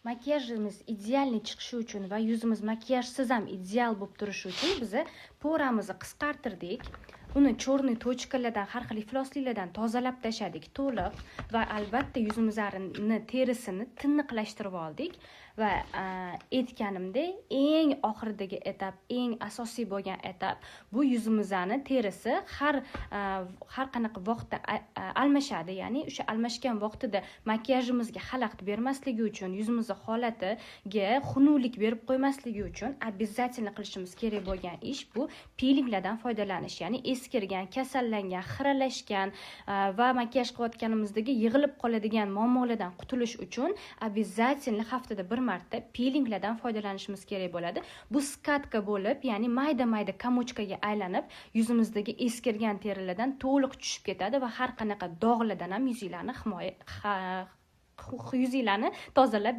Makiyajimiz идеальный chiqishi uchun va yuzimiz makiyajsiz ham ideal bo'lib turishi uchun biza пора mizni qisqartirdik, uni черный точка lardan, har xil iflosliklardan tozalab tashladik to'liq va albatta yuzimizni terisini tiniqlashtirib oldik. Va aytganimdek, eng oxiridagi etap, eng asosiy bo'lgan etap bu yuzimizni terisi har qanaqa vaqtda almashadi, ya'ni o'sha almashgan vaqtida makiyajimizga xalaqit bermasligi uchun, yuzimizni holatiga xunuklik berib qo'ymasligi uchun обязательно qilishimiz kerak bo'lgan ish bu pilinglardan foydalanish, ya'ni eskirgan, kasallangan, xiralashgan va makiyaj qilayotganimizdagi yig'ilib qoladigan muammolardan qutulish uchun обязательно haftada bir marta pilinglardan foydalanishimiz kerak bo'ladi. Bu скатка bo'lib, ya'ni mayda mayda комочка ga aylanib, yuzimizdagi eskirgan terilardan to'liq tushib ketadi va har qanaqa dog'lardan ham yuzinglarni himoya, yuzinglarni tozalab